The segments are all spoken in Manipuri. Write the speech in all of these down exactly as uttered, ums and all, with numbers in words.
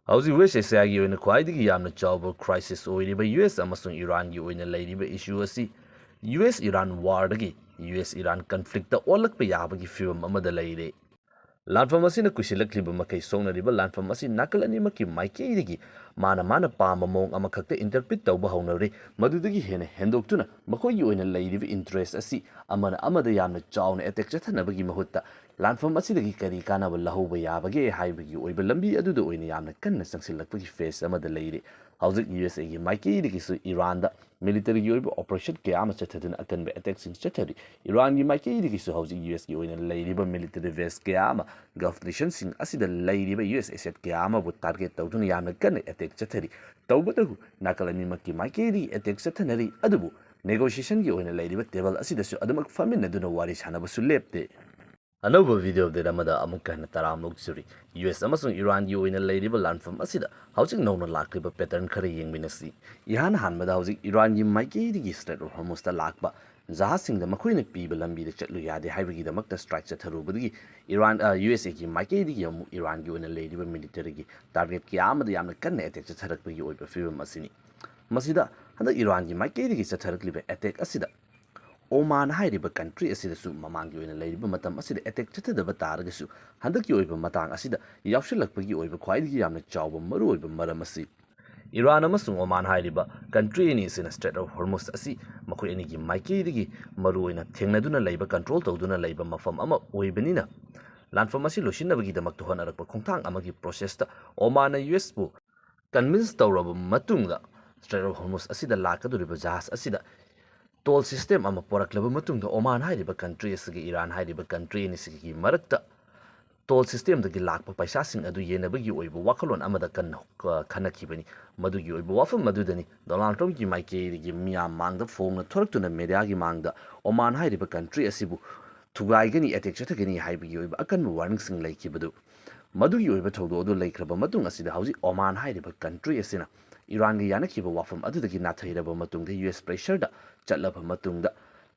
ꯍꯧꯖꯤꯛ ꯋꯦꯁ ꯑꯦꯁꯤꯌꯥꯒꯤ ꯑꯣꯏꯅ ꯈ꯭ꯋꯥꯏꯗꯒꯤ ꯌꯥꯝꯅ ꯆꯥꯎꯕ ꯀ꯭ꯔꯥꯏꯁꯤꯁ ꯑꯣꯏꯔꯤꯕ ꯌꯨ ꯑꯦꯁ ꯑꯃꯁꯨꯡ ꯏꯔꯥꯟꯒꯤ ꯑꯣꯏꯅ ꯂꯩꯔꯤꯕ ꯏꯁꯨ ꯑꯁꯤ ꯌꯨ ꯑꯦꯁ ꯏꯔꯥꯟ ꯋꯥꯔꯗꯒꯤ ꯌꯨ ꯑꯦꯁ ꯏꯔꯥꯟ ꯀꯟꯐ꯭ꯂꯤꯛꯇ ꯑꯣꯜꯂꯛꯄ ꯌꯥꯕꯒꯤ ꯐꯤꯕꯝ ꯑꯃꯗ ꯂꯩꯔꯦ꯫ ꯂꯥꯟꯐꯝ ꯑꯁꯤꯅ ꯀꯨꯏꯁꯤꯜꯂꯛꯂꯤꯕ ꯃꯈꯩ ꯁꯣꯛꯅꯔꯤꯕ ꯂꯥꯟꯐꯝ ꯑꯁꯤ ꯅꯥꯀꯜ ꯑꯅꯤꯃꯛꯀꯤ ꯃꯥꯏꯀꯩꯗꯒꯤ ꯃꯥꯅ ꯃꯥꯅ ꯄꯥꯝꯕ ꯃꯑꯣꯡ ꯑꯃꯈꯛꯇ ꯏꯟꯇꯔꯄ꯭ꯔꯤꯠ ꯇꯧꯕ ꯍꯧꯅꯔꯦ꯫ ꯃꯗꯨꯗꯒꯤ ꯍꯦꯟꯅ ꯍꯦꯟꯗꯣꯛꯇꯨꯅ ꯃꯈꯣꯏꯒꯤ ꯑꯣꯏꯅ ꯂꯩꯔꯤꯕ ꯏꯟꯇꯔꯦꯁ ꯑꯁꯤ ꯑꯃꯅ ꯑꯃꯗ ꯌꯥꯝꯅ ꯆꯥꯎꯅ ꯑꯦꯇꯦꯛ ꯆꯠꯊꯅꯕꯒꯤ ꯃꯍꯨꯠꯇ ꯂꯥꯟꯐꯝ ꯑꯁꯤꯗꯒꯤ ꯀꯔꯤ ꯀꯥꯟꯅꯕ ꯂꯧꯍꯧꯕ ꯌꯥꯕꯒꯦ ꯍꯥꯏꯕꯒꯤ ꯑꯣꯏꯕ ꯂꯝꯕꯤ ꯑꯗꯨꯗ ꯑꯣꯏꯅ ꯌꯥꯝꯅ ꯀꯟꯅ ꯆꯪꯁꯤꯜꯂꯛꯄꯒꯤ ꯐꯦꯁ ꯑꯃꯗ ꯂꯩꯔꯤ꯫ ꯍꯧꯖꯤꯛ ꯌꯨ ꯑꯦꯁ ꯑꯦꯒꯤ ꯃꯥꯏꯀꯩꯗꯒꯤꯁꯨ ꯏꯔꯥꯟꯗ ꯃꯤꯂꯤꯇꯔꯤꯒꯤ ꯑꯣꯏꯕ ꯑꯣꯄꯔꯦꯁꯟ ꯀꯌꯥ ꯑꯃ ꯆꯠꯊꯗꯨꯅ ꯑꯀꯟꯕ ꯑꯦꯇꯦꯛꯁꯤꯡ ꯆꯠꯊꯔꯤ꯫ ꯏꯔꯥꯟꯒꯤ ꯃꯥꯏꯀꯩꯗꯒꯤꯁꯨ ꯍꯧꯖꯤꯛ ꯌꯨ ꯑꯦꯁꯀꯤ ꯑꯣꯏꯅ ꯂꯩꯔꯤꯕ ꯃꯤꯂꯤꯇꯔꯤ ꯕꯦꯁ ꯀꯌꯥ ꯑꯃ ꯒꯜꯐ ꯅꯦꯁꯟꯁꯤꯡ ꯑꯁꯤꯗ ꯂꯩꯔꯤꯕ ꯌꯨ ꯑꯦꯁ ꯑꯦꯁꯦꯠ ꯀꯌꯥ ꯑꯃꯕꯨ ꯇꯥꯔꯒꯦꯠ ꯇꯧꯗꯨꯅ ꯌꯥꯝꯅ ꯀꯟꯅ ꯑꯦꯇꯦꯛ ꯆꯠꯊꯔꯤ꯫ ꯇꯧꯕꯇꯕꯨ ꯅꯥꯀꯜ ꯑꯅꯤꯃꯛꯀꯤ ꯃꯥꯏꯀꯩꯗꯒꯤ ꯑꯦꯇꯦꯛ ꯆꯠꯊꯅꯔꯤ, ꯑꯗꯨꯕꯨ ꯅꯦꯒꯣꯁꯤꯌꯦꯁꯟꯒꯤ ꯑꯣꯏꯅ ꯂꯩꯔꯤꯕ ꯇꯦꯕꯜ ꯑꯁꯤꯗꯁꯨ ꯑꯗꯨꯃꯛ ꯐꯝꯃꯤꯟꯅꯗꯨꯅ ꯋꯥꯔꯤ ꯁꯥꯟꯅꯕꯁꯨ ꯂꯦꯞꯇꯦ꯫ ꯑꯅꯧꯕ ꯚꯤꯗꯤꯑꯣ ꯑꯞꯗꯦꯠ ꯑꯃꯗ ꯑꯃꯨꯛꯀ ꯍꯟꯅ ꯇꯔꯥꯝꯅ ꯑꯣꯛꯆꯔꯤ꯫ ꯌꯨ ꯑꯦꯁ ꯑꯃꯁꯨꯡ ꯏꯔꯥꯟꯒꯤ ꯑꯣꯏꯅ ꯂꯩꯔꯤꯕ ꯂꯥꯟꯐꯝ ꯑꯁꯤꯗ ꯍꯧꯖꯤꯛ ꯅꯧꯅ ꯂꯥꯛꯂꯤꯕ ꯄꯦꯇꯔꯟ ꯈꯔ ꯌꯦꯡꯃꯤꯟꯅꯁꯤ꯫ ꯏꯍꯥꯟ ꯍꯥꯟꯕꯗ ꯍꯧꯖꯤꯛ ꯏꯔꯥꯟꯒꯤ ꯃꯥꯏꯀꯩꯗꯒꯤ ꯁ꯭ꯇ꯭ꯔꯦꯠ ꯑꯣꯐ ꯍꯣꯔꯃꯨꯖꯇ ꯂꯥꯛꯄ ꯖꯍꯥꯖꯁꯤꯡꯗ ꯃꯈꯣꯏꯅ ꯄꯤꯕ ꯂꯝꯕꯤꯗ ꯆꯠꯂꯨ ꯌꯥꯗꯦ ꯍꯥꯏꯕꯒꯤꯗꯃꯛꯇ ꯁ꯭ꯇ꯭ꯔꯥꯏꯛ ꯆꯠꯊꯔꯨꯕꯗꯒꯤ ꯏꯔꯥꯟ, ꯑ, ꯌꯨ ꯑꯦꯁ ꯑꯦꯒꯤ ꯃꯥꯏꯀꯩꯗꯒꯤ ꯑꯃꯨꯛ ꯏꯔꯥꯟꯒꯤ ꯑꯣꯏꯅ ꯂꯩꯔꯤꯕ ꯃꯤꯂꯤꯇꯔꯤꯒꯤ ꯇꯥꯔꯒꯦꯠ ꯀꯌꯥ ꯑꯃꯗ ꯌꯥꯝꯅ ꯀꯟꯅ ꯑꯦꯇꯦꯛ ꯆꯠꯊꯔꯛꯄꯒꯤ ꯑꯣꯏꯕ ꯐꯤꯕꯝ ꯑꯁꯤꯅꯤ꯫ ꯃꯁꯤꯗ ꯍꯟꯗꯛ ꯏꯔꯥꯟꯒꯤ ꯃꯥꯏꯀꯩꯗꯒꯤ ꯆꯠꯊꯔꯛꯂꯤꯕ ꯑꯦꯇꯦꯛ ꯑꯁꯤꯗ ꯑꯣꯃꯥꯟ ꯍꯥꯏꯔꯤꯕ ꯀꯟꯇ꯭ꯔꯤ ꯑꯁꯤꯗꯁꯨ ꯃꯃꯥꯡꯒꯤ ꯑꯣꯏꯅ ꯂꯩꯔꯤꯕ ꯃꯇꯝ ꯑꯁꯤꯗ ꯑꯦꯇꯦꯛ ꯆꯠꯊꯗꯕ ꯇꯥꯔꯒꯁꯨ, ꯍꯟꯗꯛꯀꯤ ꯑꯣꯏꯕ ꯃꯇꯥꯡ ꯑꯁꯤꯗ ꯌꯥꯎꯁꯤꯜꯂꯛꯄꯒꯤ ꯑꯣꯏꯕ ꯈ꯭ꯋꯥꯏꯗꯒꯤ ꯌꯥꯝꯅ ꯆꯥꯎꯕ ꯃꯔꯨꯑꯣꯏꯕ ꯃꯔꯝ ꯑꯁꯤ ꯏꯔꯥꯟ ꯑꯃꯁꯨꯡ ꯑꯣꯃꯥꯟ ꯍꯥꯏꯔꯤꯕ ꯀꯟꯇ꯭ꯔꯤ ꯑꯅꯤ ꯑꯁꯤꯅ ꯁ꯭ꯇ꯭ꯔꯦꯠ ꯑꯣꯐ ꯍꯣꯔꯃꯨꯖ ꯑꯁꯤ ꯃꯈꯣꯏ ꯑꯅꯤꯒꯤ ꯃꯥꯏꯀꯩꯗꯒꯤ ꯃꯔꯨꯑꯣꯏꯅ ꯊꯦꯡꯅꯗꯨꯅ ꯂꯩꯕ, ꯀꯟꯇ꯭ꯔꯣꯜ ꯇꯧꯗꯨꯅ ꯂꯩꯕ ꯃꯐꯝ ꯑꯃ ꯑꯣꯏꯕꯅꯤꯅ, ꯂꯥꯟꯐꯝ ꯑꯁꯤ ꯂꯣꯏꯁꯤꯟꯅꯕꯒꯤꯗꯃꯛꯇ ꯍꯣꯠꯅꯔꯛꯄ ꯈꯣꯡꯊꯥꯡ ꯑꯃꯒꯤ ꯄ꯭ꯔꯣꯁꯦꯁꯇ ꯑꯣꯃꯥꯟꯅ ꯌꯨ ꯑꯦꯁꯄꯨ ꯀꯟꯚꯤꯟꯁ ꯇꯧꯔꯕ ꯃꯇꯨꯡꯗ, ꯁ꯭ꯇ꯭ꯔꯦꯠ ꯑꯣꯐ ꯍꯣꯔꯃꯨꯖ ꯑꯁꯤꯗ ꯂꯥꯛꯀꯗꯧꯔꯤꯕ ꯖꯍꯥꯖ ꯑꯁꯤꯗ ꯇꯣꯜ ꯁꯤꯁꯇꯦꯝ ꯑꯃ ꯄꯨꯔꯛꯂꯕ ꯃꯇꯨꯡꯗ, ꯑꯣꯃꯥꯟ ꯍꯥꯏꯔꯤꯕ ꯀꯟꯇ꯭ꯔꯤ ꯑꯁꯤꯒ ꯏꯔꯥꯟ ꯍꯥꯏꯔꯤꯕ ꯀꯟꯇ꯭ꯔꯤ ꯑꯅꯤꯁꯤꯒꯤ ꯃꯔꯛꯇ ꯇꯣꯜ ꯁꯤꯁꯇꯦꯝꯗꯒꯤ ꯂꯥꯛꯄ ꯄꯩꯁꯥꯁꯤꯡ ꯑꯗꯨ ꯌꯦꯟꯅꯕꯒꯤ ꯑꯣꯏꯕ ꯋꯥꯈꯜꯂꯣꯟ ꯑꯃꯗ ꯀꯟꯅ, ꯑ, ꯈꯟꯅꯈꯤꯕꯅꯤ꯫ ꯃꯗꯨꯒꯤ ꯑꯣꯏꯕ ꯋꯥꯐꯝ ꯑꯗꯨꯗꯅꯤ ꯗꯣꯅꯥꯜꯗ ꯇ꯭ꯔꯝꯞꯀꯤ ꯃꯥꯏꯀꯩꯗꯒꯤ ꯃꯤꯌꯥꯝ ꯃꯥꯡꯗ ꯐꯣꯡꯅ ꯊꯣꯔꯛꯇꯨꯅ ꯃꯦꯗꯤꯌꯥꯒꯤ ꯃꯥꯡꯗ ꯑꯣꯃꯥꯟ ꯍꯥꯏꯔꯤꯕ ꯀꯟꯇ꯭ꯔꯤ ꯑꯁꯤꯕꯨ ꯊꯨꯒꯥꯏꯒꯅꯤ, ꯑꯦꯇꯦꯛ ꯆꯠꯊꯒꯅꯤ ꯍꯥꯏꯕꯒꯤ ꯑꯣꯏꯕ ꯑꯀꯟꯕ ꯋꯥꯔꯅꯤꯡꯁꯤꯡ ꯂꯩꯈꯤꯕꯗꯨ꯫ ꯃꯗꯨꯒꯤ ꯑꯣꯏꯕ ꯊꯧꯗꯣꯛ ꯑꯗꯨ ꯂꯩꯈ꯭ꯔꯕ ꯃꯇꯨꯡ ꯑꯁꯤꯗ ꯍꯧꯖꯤꯛ ꯑꯣꯃꯥꯟ ꯍꯥꯏꯔꯤꯕ ꯀꯟꯇ꯭ꯔꯤ ꯑꯁꯤꯅ ꯏꯔꯥꯟꯒ ꯌꯥꯅꯈꯤꯕ ꯋꯥꯐꯝ ꯑꯗꯨꯗꯒꯤ ꯅꯥꯊꯩꯔꯕ ꯃꯇꯨꯡꯗ, ꯌꯨ ꯑꯦꯁ ꯄ꯭ꯔꯦꯁꯔꯗ ꯆꯠꯂꯕ ꯃꯇꯨꯡꯗ,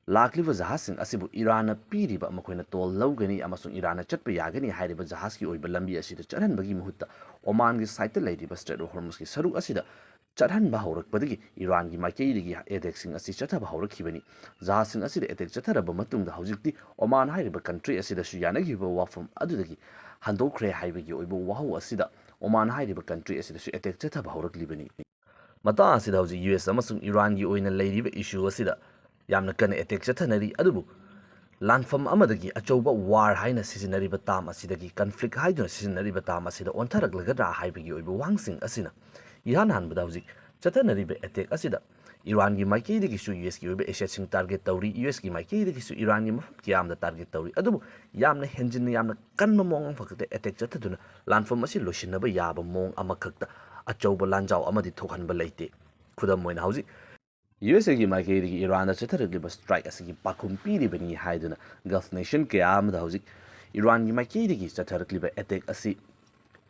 ꯂꯥꯛꯂꯤꯕ ꯖꯍꯥꯖꯁꯤꯡ ꯑꯁꯤꯕꯨ ꯏꯔꯥꯟꯅ ꯄꯤꯔꯤꯕ, ꯃꯈꯣꯏꯅ ꯇꯣꯜ ꯂꯧꯒꯅꯤ ꯑꯃꯁꯨꯡ ꯏꯔꯥꯟꯅ ꯆꯠꯄ ꯌꯥꯒꯅꯤ ꯍꯥꯏꯔꯤꯕ ꯖꯍꯥꯖꯀꯤ ꯑꯣꯏꯕ ꯂꯝꯕꯤ ꯑꯁꯤꯗ ꯆꯠꯍꯟꯕꯒꯤ ꯃꯍꯨꯠꯇ, ꯑꯣꯃꯥꯟꯒꯤ ꯁꯥꯏꯠꯇ ꯂꯩꯔꯤꯕ ꯁ꯭ꯇ꯭ꯔꯦꯠ ꯑꯣꯐ ꯍꯣꯔꯃꯨꯖꯀꯤ ꯁꯔꯨꯛ ꯑꯁꯤꯗ ꯆꯠꯍꯟꯕ ꯍꯧꯔꯛꯄꯗꯒꯤ ꯏꯔꯥꯟꯒꯤ ꯃꯥꯏꯀꯩꯗꯒꯤ ꯑꯦꯇꯦꯛꯁꯤꯡ ꯑꯁꯤ ꯆꯠꯊꯕ ꯍꯧꯔꯛꯈꯤꯕꯅꯤ꯫ ꯖꯍꯥꯖꯁꯤꯡ ꯑꯁꯤꯗ ꯑꯦꯇꯦꯛ ꯆꯠꯊꯔꯕ ꯃꯇꯨꯡꯗ ꯍꯧꯖꯤꯛꯇꯤ ꯑꯣꯃꯥꯟ ꯍꯥꯏꯔꯤꯕ ꯀꯟꯇ꯭ꯔꯤ ꯑꯁꯤꯗꯁꯨ ꯌꯥꯅꯈꯤꯕ ꯋꯥꯐꯝ ꯑꯗꯨꯗꯒꯤ ꯍꯟꯗꯣꯛꯈ꯭ꯔꯦ ꯍꯥꯏꯕꯒꯤ ꯑꯣꯏꯕ ꯋꯥꯍꯧ ꯑꯁꯤꯗ ꯑꯣꯃꯥꯟ ꯍꯥꯏꯔꯤꯕ ꯀꯟꯇ꯭ꯔꯤ ꯑꯁꯤꯗꯁꯨ ꯑꯦꯇꯦꯛ ꯆꯠꯊꯕ ꯍꯧꯔꯛꯂꯤꯕꯅꯤ꯫ ꯃꯇꯥꯡ ꯑꯁꯤꯗ ꯍꯧꯖꯤꯛ ꯌꯨ ꯑꯦꯁ ꯑꯃꯁꯨꯡ ꯏꯔꯥꯟꯒꯤ ꯑꯣꯏꯅ ꯂꯩꯔꯤꯕ ꯏꯁꯨ ꯑꯁꯤꯗ ꯌꯥꯝꯅ ꯀꯟꯅ ꯑꯦꯇꯦꯛ ꯆꯠꯊꯅꯔꯤ꯫ ꯑꯗꯨꯕꯨ ꯂꯥꯟꯐꯝ ꯑꯃꯗꯒꯤ ꯑꯆꯧꯕ ꯋꯥꯔ ꯍꯥꯏꯅ ꯁꯤꯖꯤꯟꯅꯔꯤꯕ ꯇꯥꯝ ꯑꯁꯤꯗꯒꯤ ꯀꯟꯐ꯭ꯂꯤꯛ ꯍꯥꯏꯗꯨꯅ ꯁꯤꯖꯤꯟꯅꯔꯤꯕ ꯇꯥꯝ ꯑꯁꯤꯗ ꯑꯣꯟꯊꯔꯛꯂꯒꯗ꯭ꯔꯥ ꯍꯥꯏꯕꯒꯤ ꯑꯣꯏꯕ ꯋꯥꯍꯪꯁꯤꯡ ꯑꯁꯤꯅ ꯏꯍꯥꯟ ꯍꯥꯟꯕꯗ ꯍꯧꯖꯤꯛ ꯆꯠꯊꯅꯔꯤꯕ ꯑꯦꯇꯦꯛ ꯑꯁꯤꯗ ꯏꯔꯥꯟꯒꯤ ꯃꯥꯏꯀꯩꯗꯒꯤꯁꯨ ꯌꯨ ꯑꯦꯁꯀꯤ ꯑꯣꯏꯕ ꯑꯦꯁꯦꯠꯁꯤꯡ ꯇꯥꯔꯒꯦꯠ ꯇꯧꯔꯤ, ꯌꯨ ꯑꯦꯁꯀꯤ ꯃꯥꯏꯀꯩꯗꯒꯤꯁꯨ ꯏꯔꯥꯟꯒꯤ ꯃꯐꯝ ꯀꯌꯥ ꯑꯃꯗ ꯇꯥꯔꯒꯦꯠ ꯇꯧꯔꯤ꯫ ꯑꯗꯨꯕꯨ ꯌꯥꯝꯅ ꯍꯦꯟꯖꯤꯟꯅ, ꯌꯥꯝꯅ ꯀꯟꯕ ꯃꯑꯣꯡ ꯑꯃꯈꯛꯇ ꯑꯦꯇꯦꯛ ꯆꯠꯊꯗꯨꯅ ꯂꯥꯟꯐꯝ ꯑꯁꯤ ꯂꯣꯏꯁꯤꯟꯅꯕ ꯌꯥꯕ ꯃꯑꯣꯡ ꯑꯃꯈꯛꯇ ꯑꯆꯧꯕ ꯂꯥꯟꯖꯥꯎ ꯑꯃꯗꯤ ꯊꯣꯛꯍꯟꯕ ꯂꯩꯇꯦ꯫ ꯈꯨꯗꯝ ꯑꯣꯏꯅ, ꯍꯧꯖꯤꯛ ꯌꯨ ꯑꯦꯁ ꯑꯦꯒꯤ ꯃꯥꯏꯀꯩꯗꯒꯤ ꯏꯔꯥꯟꯗ ꯆꯠꯊꯔꯛꯂꯤꯕ ꯁ꯭ꯇ꯭ꯔꯥꯏꯛ ꯑꯁꯤꯒꯤ ꯄꯥꯎꯈꯨꯝ ꯄꯤꯔꯤꯕꯅꯤ ꯍꯥꯏꯗꯨꯅ ꯒꯜꯐ ꯅꯦꯁꯟ ꯀꯌꯥ ꯑꯃꯗ ꯍꯧꯖꯤꯛ ꯏꯔꯥꯟꯒꯤ ꯃꯥꯏꯀꯩꯗꯒꯤ ꯆꯠꯊꯔꯛꯂꯤꯕ ꯑꯦꯇꯦꯛ ꯑꯁꯤ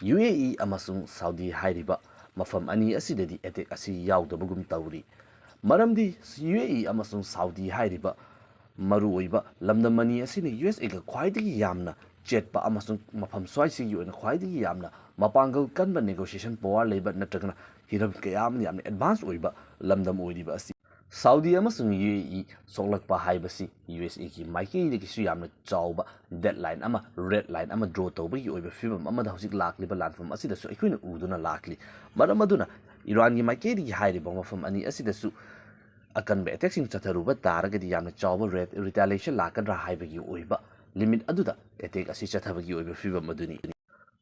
ꯌꯨ ꯑꯦ ꯏ ꯑꯃꯁꯨꯡ ꯁꯥꯎꯗꯤ ꯍꯥꯏꯔꯤꯕ ꯃꯐꯝ ꯑꯅꯤ ꯑꯁꯤꯗꯗꯤ ꯑꯦꯇꯦꯛ ꯑꯁꯤ ꯌꯥꯎꯗꯕꯒꯨꯝ ꯇꯧꯔꯤ꯫ ꯃꯔꯝꯗꯤ ꯌꯨ ꯑꯦ ꯏ ꯑꯃꯁꯨꯡ ꯁꯥꯎꯗꯤ ꯍꯥꯏꯔꯤꯕ ꯃꯔꯨꯑꯣꯏꯕ ꯂꯝꯗꯝ ꯑꯅꯤ ꯑꯁꯤꯅ ꯌꯨ ꯑꯦꯁ ꯑꯦꯒ ꯈ꯭ꯋꯥꯏꯗꯒꯤ ꯌꯥꯝꯅ ꯆꯦꯠꯄ ꯑꯃꯁꯨꯡ ꯃꯐꯝ ꯁ꯭ꯋꯥꯏꯁꯤꯒꯤ ꯑꯣꯏꯅ ꯈ꯭ꯋꯥꯏꯗꯒꯤ ꯌꯥꯝꯅ ꯃꯄꯥꯡꯒꯜ ꯀꯟꯕ ꯅꯦꯒꯣꯁꯤꯌꯦꯁꯟ ꯄꯋꯥꯔ ꯂꯩꯕ ꯅꯠꯇ꯭ꯔꯒꯅ ꯍꯤꯔꯝ ꯀꯌꯥ ꯑꯃꯗ ꯌꯥꯝꯅ ꯑꯦꯗꯚꯥꯟꯁ ꯑꯣꯏꯕ ꯂꯝꯗꯝ ꯑꯣꯏꯔꯤꯕ ꯑꯁꯤ ꯁꯥꯎꯗꯤ ꯑꯃꯁꯨꯡ ꯌꯨ ꯑꯦ ꯏ ꯁꯣꯛꯂꯛꯄ ꯍꯥꯏꯕꯁꯤ ꯌꯨ ꯑꯦꯁ ꯑꯦꯒꯤ ꯃꯥꯏꯀꯩꯗꯒꯤꯁꯨ ꯌꯥꯝꯅ ꯆꯥꯎꯕ ꯗꯦꯠ ꯂꯥꯏꯟ ꯑꯃ, ꯔꯦꯗ ꯂꯥꯏꯟ ꯑꯃ ꯗ꯭ꯔꯣ ꯇꯧꯕꯒꯤ ꯑꯣꯏꯕ ꯐꯤꯕꯝ ꯑꯃꯗ ꯍꯧꯖꯤꯛ ꯂꯥꯛꯂꯤꯕ ꯂꯥꯟꯐꯝ ꯑꯁꯤꯗꯁꯨ ꯑꯩꯈꯣꯏꯅ ꯎꯗꯨꯅ ꯂꯥꯛꯂꯤ꯫ ꯃꯔꯝ ꯑꯗꯨꯅ ꯏꯔꯥꯟꯒꯤ ꯃꯥꯏꯀꯩꯗꯒꯤ ꯍꯥꯏꯔꯤꯕ ꯃꯐꯝ ꯑꯅꯤ ꯑꯁꯤꯗꯁꯨ ꯑꯀꯟꯕ ꯑꯦꯇꯦꯛꯁꯤꯡ ꯆꯠꯊꯔꯨꯕ ꯇꯥꯔꯒꯗꯤ ꯌꯥꯝꯅ ꯆꯥꯎꯕ ꯔꯦꯠ ꯔꯤꯇꯥꯂꯤꯌꯦꯁꯟ ꯂꯥꯛꯀꯗ꯭ꯔꯥ ꯍꯥꯏꯕꯒꯤ ꯑꯣꯏꯕ ꯂꯤꯃꯤꯠ ꯑꯗꯨꯗ ꯑꯦꯇꯦꯛ ꯑꯁꯤ ꯆꯠꯊꯕꯒꯤ ꯑꯣꯏꯕ ꯐꯤꯕꯝ ꯑꯗꯨꯅꯤ꯫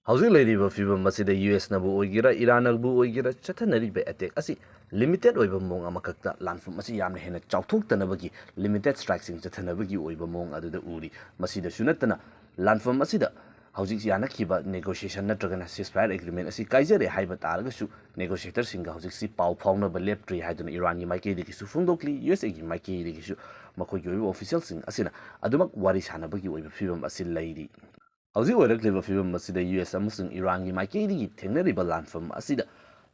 ꯍꯧꯖꯤꯛ ꯂꯩꯔꯤꯕ ꯐꯤꯕꯝ ꯑꯁꯤꯗ ꯌꯨ ꯑꯦꯁꯅꯕꯨ ꯑꯣꯏꯒꯦꯔꯥ, ꯏꯔꯥꯟꯅꯕꯨ ꯑꯣꯏꯒꯦꯔꯥ, ꯆꯠꯊꯅꯔꯤꯕ ꯑꯦꯇꯦꯛ ꯑꯁꯤ ꯂꯤꯃꯤꯇꯦꯠ ꯑꯣꯏꯕ ꯃꯑꯣꯡ ꯑꯃꯈꯛꯇ, ꯂꯥꯟꯐꯝ ꯑꯁꯤ ꯌꯥꯝꯅ ꯍꯦꯟꯅ ꯆꯥꯎꯊꯣꯛꯇꯅꯕꯒꯤ ꯂꯤꯃꯤꯇꯦꯠ ꯁ꯭ꯇ꯭ꯔꯥꯏꯛꯁꯤꯡ ꯆꯠꯊꯅꯕꯒꯤ ꯑꯣꯏꯕ ꯃꯑꯣꯡ ꯑꯗꯨꯗ ꯎꯔꯤ꯫ ꯃꯁꯤꯗꯁꯨ ꯅꯠꯇꯅ, ꯂꯥꯟꯐꯝ ꯑꯁꯤꯗ ꯍꯧꯖꯤꯛ ꯌꯥꯅꯈꯤꯕ ꯅꯦꯒꯣꯁꯤꯌꯦꯁꯟ ꯅꯠꯇ꯭ꯔꯒꯅ ꯁꯤꯁꯐꯥꯌꯔ ꯑꯦꯒ꯭ꯔꯤꯃꯦꯟ ꯑꯁꯤ ꯀꯥꯏꯖꯔꯦ ꯍꯥꯏꯕ ꯇꯥꯔꯒꯁꯨ, ꯅꯦꯒꯣꯁꯤꯌꯦꯇꯔꯁꯤꯡꯒ ꯍꯧꯖꯤꯛꯁꯤ ꯄꯥꯎ ꯐꯥꯎꯅꯕ ꯂꯦꯞꯇ꯭ꯔꯤ ꯍꯥꯏꯗꯨꯅ ꯏꯔꯥꯟꯒꯤ ꯃꯥꯏꯀꯩꯗꯒꯤꯁꯨ ꯐꯣꯡꯗꯣꯛꯂꯤ꯫ ꯌꯨ ꯑꯦꯁ ꯑꯦꯒꯤ ꯃꯥꯏꯀꯩꯗꯒꯤꯁꯨ ꯃꯈꯣꯏꯒꯤ ꯑꯣꯏꯕ ꯑꯣꯐꯤꯁꯤꯌꯦꯜꯁꯤꯡ ꯑꯁꯤꯅ ꯑꯗꯨꯃꯛ ꯋꯥꯔꯤ ꯁꯥꯅꯕꯒꯤ ꯑꯣꯏꯕ ꯐꯤꯕꯝ ꯑꯁꯤ ꯂꯩꯔꯤ꯫ ꯍꯧꯖꯤꯛ ꯑꯣꯏꯔꯛꯂꯤꯕ ꯐꯤꯕꯝ ꯑꯁꯤꯗ ꯌꯨ ꯑꯦꯁ ꯑꯃꯁꯨꯡ ꯏꯔꯥꯟꯒꯤ ꯃꯥꯏꯀꯩꯗꯒꯤ ꯊꯦꯡꯅꯔꯤꯕ ꯂꯥꯟꯐꯝ ꯑꯁꯤꯗ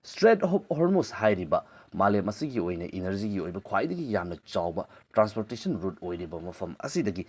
ꯁ꯭ꯇ꯭ꯔꯦꯠ ꯑꯣꯐ ꯍꯣꯔꯃꯨꯖ ꯍꯥꯏꯔꯤꯕ ꯃꯥꯂꯦꯝ ꯑꯁꯤꯒꯤ ꯑꯣꯏꯅ ꯏꯅꯔꯖꯤꯒꯤ ꯑꯣꯏꯕ ꯈ꯭ꯋꯥꯏꯗꯒꯤ ꯌꯥꯝꯅ ꯆꯥꯎꯕ ꯇ꯭ꯔꯥꯟꯁꯄꯣꯔꯇꯦꯁꯟ ꯔꯨꯠ ꯑꯣꯏꯔꯤꯕ ꯃꯐꯝ ꯑꯁꯤꯗꯒꯤ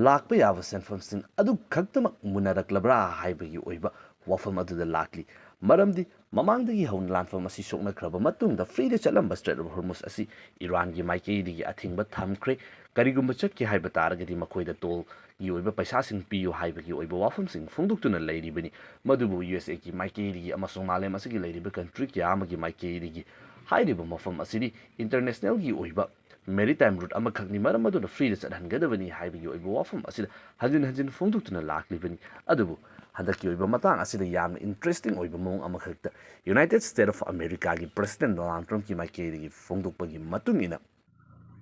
ꯂꯥꯛꯄ ꯌꯥꯕ ꯁꯦꯟꯐꯝꯁꯤꯡ ꯑꯗꯨ ꯈꯛꯇꯃꯛ ꯃꯨꯟꯅꯔꯛꯂꯕ꯭ꯔꯥ ꯍꯥꯏꯕꯒꯤ ꯑꯣꯏꯕ ꯋꯥꯐꯝ ꯑꯗꯨꯗ ꯂꯥꯛꯂꯤ꯫ ꯃꯔꯝꯗꯤ ꯃꯃꯥꯡꯗꯒꯤ ꯍꯧꯅ ꯂꯥꯟꯐꯝ ꯑꯁꯤ ꯁꯣꯛꯅꯈ꯭ꯔꯕ ꯃꯇꯨꯡꯗ ꯐ꯭ꯔꯤꯗ ꯆꯠꯂꯝꯕ ꯁ꯭ꯇ꯭ꯔꯦꯠ ꯑꯣꯐ ꯍꯣꯔꯃꯨꯁ ꯑꯁꯤ ꯏꯔꯥꯟꯒꯤ ꯃꯥꯏꯀꯩꯗꯒꯤ ꯑꯊꯤꯡꯕ ꯊꯝꯈ꯭ꯔꯦ꯫ ꯀꯔꯤꯒꯨꯝꯕ ꯆꯠꯀꯦ ꯍꯥꯏꯕ ꯇꯥꯔꯒꯗꯤ ꯃꯈꯣꯏꯗ ꯇꯣꯜꯒꯤ ꯑꯣꯏꯕ ꯄꯩꯁꯥꯁꯤꯡ ꯄꯤꯌꯨ ꯍꯥꯏꯕꯒꯤ ꯑꯣꯏꯕ ꯋꯥꯐꯝꯁꯤꯡ ꯐꯣꯡꯗꯣꯛꯇꯨꯅ ꯂꯩꯔꯤꯕꯅꯤ꯫ ꯃꯗꯨꯕꯨ ꯌꯨ ꯑꯦꯁ ꯑꯦꯒꯤ ꯃꯥꯏꯀꯩꯗꯒꯤ ꯑꯃꯁꯨꯡ ꯃꯥꯂꯦꯝ ꯑꯁꯤꯒꯤ ꯂꯩꯔꯤꯕ ꯀꯟꯇ꯭ꯔꯤ ꯀꯌꯥ ꯑꯃꯒꯤ ꯃꯥꯏꯀꯩꯗꯒꯤ ꯍꯥꯏꯔꯤꯕ ꯃꯐꯝ ꯑꯁꯤꯗꯤ ꯏꯟꯇꯔꯅꯦꯁꯅꯦꯜꯒꯤ ꯑꯣꯏꯕ ꯃꯦꯔꯤꯇꯥꯏꯝ ꯔꯨꯠ ꯑꯃꯈꯛꯅꯤ, ꯃꯔꯝ ꯑꯗꯨꯅ ꯐ꯭ꯔꯤꯗ ꯆꯠꯍꯟꯒꯗꯕꯅꯤ ꯍꯥꯏꯕꯒꯤ ꯑꯣꯏꯕ ꯋꯥꯐꯝ ꯑꯁꯤꯗ ꯍꯟꯖꯤꯟ ꯍꯟꯖꯤꯟ ꯐꯣꯡꯗꯣꯛꯇꯨꯅ ꯂꯥꯛꯂꯤꯕꯅꯤ꯫ ꯑꯗꯨꯕꯨ ꯍꯟꯗꯛꯀꯤ ꯑꯣꯏꯕ ꯃꯇꯥꯡ ꯑꯁꯤꯗ ꯌꯥꯝꯅ ꯏꯟꯇꯔꯦꯁꯇꯤꯡ ꯑꯣꯏꯕ ꯃꯑꯣꯡ ꯑꯃꯈꯛꯇ ꯌꯨꯅꯥꯏꯇꯦꯗ ꯁ꯭ꯇꯦꯠ ꯑꯣꯐ ꯑꯃꯦꯔꯤꯀꯥꯒꯤ ꯄ꯭ꯔꯁꯤꯗꯦꯟ ꯗꯣꯅꯥꯜꯗ ꯇ꯭ꯔꯝꯞꯀꯤ ꯃꯥꯏꯀꯩꯗꯒꯤ ꯐꯣꯡꯗꯣꯛꯄꯒꯤ ꯃꯇꯨꯡ ꯏꯟꯅ,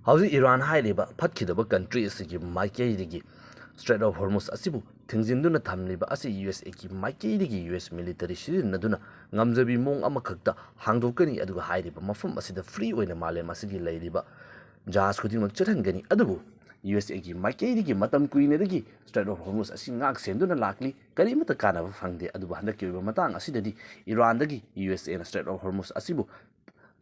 ꯍꯧꯖꯤꯛ ꯏꯔꯥꯟ ꯍꯥꯏꯔꯤꯕ ꯐꯠꯈꯤꯗꯕ ꯀꯟꯇ꯭ꯔꯤ ꯑꯁꯤꯒꯤ ꯃꯥꯏꯀꯩꯗꯒꯤ ꯁ꯭ꯇ꯭ꯔꯦꯠ ꯑꯣꯐ ꯍꯣꯔꯃꯨꯁ ꯑꯁꯤꯕꯨ ꯊꯤꯡꯖꯤꯟꯗꯨꯅ ꯊꯝꯂꯤꯕ ꯑꯁꯤ ꯌꯨ ꯑꯦꯁ ꯑꯦꯒꯤ ꯃꯥꯏꯀꯩꯗꯒꯤ ꯌꯨ ꯑꯦꯁ ꯃꯤꯂꯤꯇꯔꯤ ꯁꯤꯖꯤꯟꯅꯗꯨꯅ ꯉꯝꯖꯕꯤ ꯃꯑꯣꯡ ꯑꯃꯈꯛꯇ ꯍꯥꯡꯗꯣꯛꯀꯅꯤ, ꯑꯗꯨꯒ ꯍꯥꯏꯔꯤꯕ ꯃꯐꯝ ꯑꯁꯤꯗ ꯐ꯭ꯔꯤ ꯑꯣꯏꯅ ꯃꯥꯂꯦꯝ ꯑꯁꯤꯒꯤ ꯂꯩꯔꯤꯕ ꯖꯍꯥꯖ ꯈꯨꯗꯤꯡꯃꯛ ꯆꯠꯍꯟꯒꯅꯤ꯫ ꯑꯗꯨꯕꯨ ꯌꯨ ꯑꯦꯁ ꯑꯦꯒꯤ ꯃꯥꯏꯀꯩꯗꯒꯤ ꯃꯇꯝ ꯀꯨꯏꯅꯗꯒꯤ ꯁ꯭ꯇ꯭ꯔꯦꯠ ꯑꯣꯐ ꯍꯣꯔꯃꯨꯁ ꯑꯁꯤ ꯉꯥꯛ ꯁꯦꯟꯗꯨꯅ ꯂꯥꯛꯂꯤ, ꯀꯔꯤꯃꯠꯇ ꯀꯥꯟꯅꯕ ꯐꯪꯗꯦ꯫ ꯑꯗꯨꯕꯨ ꯍꯟꯗꯛꯀꯤ ꯑꯣꯏꯕ ꯃꯇꯥꯡ ꯑꯁꯤꯗꯗꯤ ꯏꯔꯥꯟꯗꯒꯤ ꯌꯨ ꯑꯦꯁ ꯑꯦꯅ ꯁ꯭ꯇ꯭ꯔꯦꯠ ꯑꯣꯐ ꯍꯣꯔꯃꯨꯁ ꯑꯁꯤꯕꯨ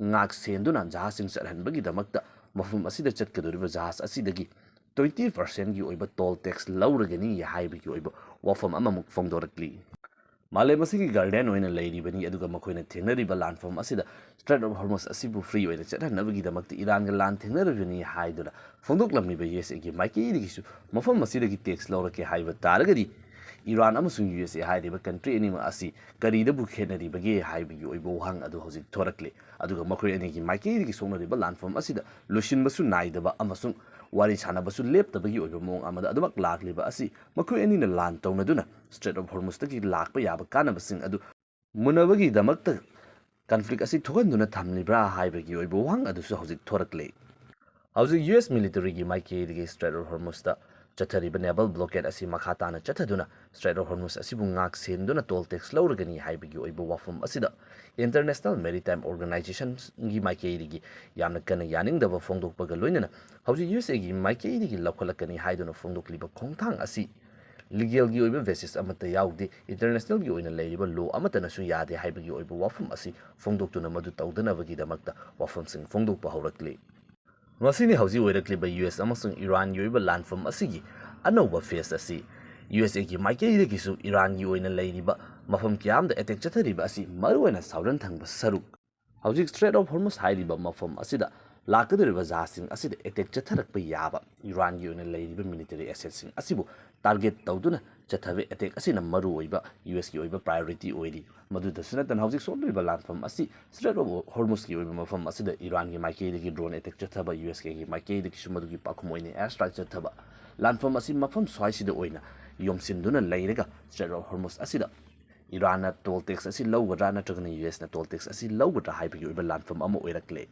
ꯉꯥꯛ ꯁꯦꯟꯗꯨꯅ ꯖꯍꯥꯖꯁꯤꯡ ꯆꯠꯍꯟꯕꯒꯤꯗꯃꯛꯇ ꯃꯐꯝ ꯑꯁꯤꯗ ꯆꯠꯀꯗꯧꯔꯤꯕ ꯖꯍꯥꯖ ꯑꯁꯤꯗꯒꯤ ꯇ꯭ꯋꯦꯟꯇꯤ ꯄꯥꯔꯁꯦꯟꯒꯤ ꯑꯣꯏꯕ ꯇꯣꯜ ꯇꯦꯛꯁ ꯂꯧꯔꯒꯅꯤ ꯍꯥꯏꯕꯒꯤ ꯑꯣꯏꯕ ꯋꯥꯐꯝ ꯑꯃꯃꯨꯛ ꯐꯣꯡꯗꯣꯔꯛꯂꯤ꯫ ꯃꯥꯂꯦꯝ ꯑꯁꯤꯒꯤ ꯒꯥꯔꯗꯤꯌꯟ ꯑꯣꯏꯅ ꯂꯩꯔꯤꯕꯅꯤ, ꯑꯗꯨꯒ ꯃꯈꯣꯏꯅ ꯊꯦꯡꯅꯔꯤꯕ ꯂꯥꯟꯐꯝ ꯑꯁꯤꯗ ꯁ꯭ꯇ꯭ꯔꯦꯠ ꯑꯣꯐ ꯍꯣꯔꯃꯨꯁ ꯑꯁꯤꯕꯨ ꯐ꯭ꯔꯤ ꯑꯣꯏꯅ ꯆꯠꯍꯟꯅꯕꯒꯤꯗꯃꯛꯇ ꯏꯔꯥꯟꯒ ꯂꯥꯟ ꯊꯦꯡꯅꯔꯤꯕꯅꯤ ꯍꯥꯏꯗꯨꯅ ꯐꯣꯡꯗꯣꯛꯂꯝꯂꯤꯕ ꯌꯨ ꯑꯦꯁ ꯑꯦꯒꯤ ꯃꯥꯏꯀꯩꯗꯒꯤꯁꯨ ꯃꯐꯝ ꯑꯁꯤꯗꯒꯤ ꯇꯦꯛꯁ ꯂꯧꯔꯛꯀꯦ ꯍꯥꯏꯕ ꯇꯥꯔꯒꯗꯤ ꯏꯔꯥꯟ ꯑꯃꯁꯨꯡ ꯌꯨ ꯑꯦꯁ ꯑꯦ ꯍꯥꯏꯔꯤꯕ ꯀꯟꯇ꯭ꯔꯤ ꯑꯅꯤꯃꯛ ꯑꯁꯤ ꯀꯔꯤꯗꯕꯨ ꯈꯦꯠꯅꯔꯤꯕꯒꯦ ꯍꯥꯏꯕꯒꯤ ꯑꯣꯏꯕ ꯋꯥꯍꯪ ꯑꯗꯨ ꯍꯧꯖꯤꯛ ꯊꯣꯔꯛꯂꯦ꯫ ꯑꯗꯨꯒ ꯃꯈꯣꯏ ꯑꯅꯤꯒꯤ ꯃꯥꯏꯀꯩꯗꯒꯤ ꯁꯣꯛꯅꯔꯤꯕ ꯂꯥꯟꯐꯝ ꯑꯁꯤꯗ ꯂꯣꯏꯁꯤꯟꯕꯁꯨ ꯅꯥꯏꯗꯕ ꯑꯃꯁꯨꯡ ꯋꯥꯔꯤ ꯁꯥꯟꯅꯕꯁꯨ ꯂꯦꯞꯇꯕꯒꯤ ꯑꯣꯏꯕ ꯃꯑꯣꯡ ꯑꯃꯗ ꯑꯗꯨꯃꯛ ꯂꯥꯛꯂꯤꯕ ꯑꯁꯤ ꯃꯈꯣꯏ ꯑꯅꯤꯅ ꯂꯥꯟ ꯇꯧꯅꯗꯨꯅ ꯁ꯭ꯇ꯭ꯔꯦꯠ ꯑꯣꯐ ꯍꯣꯔꯃꯨꯁꯇꯒꯤ ꯂꯥꯛꯄ ꯌꯥꯕ ꯀꯥꯟꯅꯕꯁꯤꯡ ꯑꯗꯨ ꯃꯨꯟꯅꯕꯒꯤꯗꯃꯛꯇ ꯀꯟꯐ꯭ꯂꯤꯛ ꯑꯁꯤ ꯊꯣꯛꯍꯟꯗꯨꯅ ꯊꯝꯂꯤꯕ꯭ꯔꯥ ꯍꯥꯏꯕꯒꯤ ꯑꯣꯏꯕ ꯋꯥꯍꯪ ꯑꯗꯨꯁꯨ ꯍꯧꯖꯤꯛ ꯊꯣꯔꯛꯂꯦ꯫ ꯍꯧꯖꯤꯛ ꯌꯨ ꯑꯦꯁ ꯃꯤꯂꯤꯇꯔꯤꯒꯤ ꯃꯥꯏꯀꯩꯗꯒꯤ ꯁ꯭ꯇ꯭ꯔꯦꯠ ꯑꯣꯐ ꯍꯣꯔꯃꯨꯁꯇ ꯆꯠꯊꯔꯤꯕ ꯅꯦꯚꯜ ꯕ꯭ꯂꯣꯀꯦꯠ ꯑꯁꯤ ꯃꯈꯥ ꯇꯥꯅ ꯆꯠꯊꯗꯨꯅ ꯁ꯭ꯇ꯭ꯔꯦꯠ ꯑꯣꯐ ꯍꯣꯔꯃꯨꯁ ꯑꯁꯤꯕꯨ ꯉꯥꯛ ꯁꯦꯟꯗꯨꯅ ꯇꯣꯜ ꯇꯦꯛꯁ ꯂꯧꯔꯒꯅꯤ ꯍꯥꯏꯕꯒꯤ ꯑꯣꯏꯕ ꯋꯥꯐꯝ ꯑꯁꯤꯗ ꯏꯟꯇꯔꯅꯦꯁꯅꯦꯜ ꯃꯦꯔꯤꯇꯥꯏꯝ ꯑꯣꯔꯒꯅꯥꯏꯖꯦꯁꯟꯒꯤ ꯃꯥꯏꯀꯩꯗꯒꯤ ꯌꯥꯝꯅ ꯀꯟꯅ ꯌꯥꯅꯤꯡꯗꯕ ꯐꯣꯡꯗꯣꯛꯄꯒ ꯂꯣꯏꯅꯅ ꯍꯧꯖꯤꯛ ꯌꯨ ꯑꯦꯁ ꯑꯦꯒꯤ ꯃꯥꯏꯀꯩꯗꯒꯤ ꯂꯧꯈꯠꯂꯛꯀꯅꯤ ꯍꯥꯏꯗꯨꯅ ꯐꯣꯡꯗꯣꯛꯂꯤꯕ ꯈꯣꯡꯊꯥꯡ ꯑꯁꯤ ꯂꯤꯒꯦꯜꯒꯤ ꯑꯣꯏꯕ ꯕꯦꯁꯤꯁ ꯑꯃꯠꯇ ꯌꯥꯎꯗꯦ, ꯏꯟꯇꯔꯅꯦꯁꯅꯦꯜꯒꯤ ꯑꯣꯏꯅ ꯂꯩꯔꯤꯕ ꯂꯣ ꯑꯃꯠꯇꯅꯁꯨ ꯌꯥꯗꯦ ꯍꯥꯏꯕꯒꯤ ꯑꯣꯏꯕ ꯋꯥꯐꯝ ꯑꯁꯤ ꯐꯣꯡꯗꯣꯛꯇꯨꯅ ꯃꯗꯨ ꯇꯧꯗꯅꯕꯒꯤꯗꯃꯛꯇ ꯋꯥꯐꯝꯁꯤꯡ ꯐꯣꯡꯗꯣꯛꯄ ꯍꯧꯔꯛꯂꯤ꯫ ꯃꯁꯤꯅꯤ ꯍꯧꯖꯤꯛ ꯑꯣꯏꯔꯛꯂꯤꯕ ꯌꯨ ꯑꯦꯁ ꯑꯃꯁꯨꯡ ꯏꯔꯥꯟꯒꯤ ꯑꯣꯏꯕ ꯂꯥꯟꯐꯝ ꯑꯁꯤꯒꯤ ꯑꯅꯧꯕ ꯐꯦꯁ ꯑꯁꯤ꯫ ꯌꯨ ꯑꯦꯁ ꯑꯦꯒꯤ ꯃꯥꯏꯀꯩꯗꯒꯤꯁꯨ ꯏꯔꯥꯟꯒꯤ ꯑꯣꯏꯅ ꯂꯩꯔꯤꯕ ꯃꯐꯝ ꯀꯌꯥ ꯑꯃꯗ ꯑꯦꯇꯦꯛ ꯆꯠꯊꯔꯤꯕ ꯑꯁꯤ ꯃꯔꯨꯑꯣꯏꯅ ꯁꯥꯎꯗꯔꯟ ꯊꯪꯕ ꯁꯔꯨꯛ, ꯍꯧꯖꯤꯛ ꯁ꯭ꯇ꯭ꯔꯦꯠ ꯑꯣꯐ ꯍꯣꯔꯃꯨꯁ ꯍꯥꯏꯔꯤꯕ ꯃꯐꯝ ꯑꯁꯤꯗ ꯂꯥꯛꯀꯗꯧꯔꯤꯕ ꯖꯍꯥꯖꯁꯤꯡ ꯑꯁꯤꯗ ꯑꯦꯇꯦꯛ ꯆꯠꯊꯔꯛꯄ ꯌꯥꯕ ꯏꯔꯥꯟꯒꯤ ꯑꯣꯏꯅ ꯂꯩꯔꯤꯕ ꯃꯤꯂꯤꯇꯔꯤ ꯑꯦꯁꯦꯠꯁꯤꯡ ꯑꯁꯤꯕꯨ ꯇꯥꯔꯒꯦꯠ ꯇꯧꯗꯨꯅ ꯆꯠꯊꯕ ꯑꯦꯇꯦꯛ ꯑꯁꯤꯅ ꯃꯔꯨꯑꯣꯏꯕ ꯌꯨ ꯑꯦꯁꯀꯤ ꯑꯣꯏꯕ ꯄ꯭ꯔꯥꯏꯌꯣꯔꯤꯇꯤ ꯑꯣꯏꯔꯤ꯫ ꯃꯗꯨꯗꯁꯨ ꯅꯠꯇꯅ ꯍꯧꯖꯤꯛ ꯁꯣꯛꯂꯤꯕ ꯂꯥꯟꯐꯝ ꯑꯁꯤ ꯁ꯭ꯇ꯭ꯔꯦꯠ ꯑꯣꯐ ꯍꯣꯔꯃꯨꯁꯀꯤ ꯑꯣꯏꯕ ꯃꯐꯝ ꯑꯁꯤꯗ ꯏꯔꯥꯟꯒꯤ ꯃꯥꯏꯀꯩꯗꯒꯤ ꯗ꯭ꯔꯣꯟ ꯑꯦꯇꯦꯛ ꯆꯠꯊꯕ, ꯌꯨ ꯑꯦꯁ ꯀꯦꯒꯤ ꯃꯥꯏꯀꯩꯗꯒꯤꯁꯨ ꯃꯗꯨꯒꯤ ꯄꯥꯎꯈꯨꯝ ꯑꯣꯏꯅ ꯑꯦꯌꯔ ꯁ꯭ꯇ꯭ꯔꯥꯏꯛ ꯆꯠꯊꯕ, ꯂꯥꯟꯐꯝ ꯑꯁꯤ ꯃꯐꯝ ꯁ꯭ꯋꯥꯏꯁꯤꯗ ꯑꯣꯏꯅ ꯌꯣꯝꯁꯤꯟꯗꯨꯅ ꯂꯩꯔꯒ ꯁ꯭ꯇ꯭ꯔꯦꯠ ꯑꯣꯐ ꯍꯣꯔꯃꯨꯁ ꯑꯁꯤꯗ ꯏꯔꯥꯟꯅ ꯇꯣꯜ ꯇꯦꯛꯁ ꯑꯁꯤ ꯂꯧꯒꯗ꯭ꯔꯥ ꯅꯠꯇ꯭ꯔꯒꯅ ꯌꯨ ꯑꯦꯁꯅ ꯇꯣꯜ ꯇꯦꯛꯁ ꯑꯁꯤ ꯂꯧꯒꯗ꯭ꯔꯥ ꯍꯥꯏꯕꯒꯤ ꯑꯣꯏꯕ ꯂꯥꯟꯐꯝ ꯑꯃ ꯑꯣꯏꯔꯛꯂꯦ꯫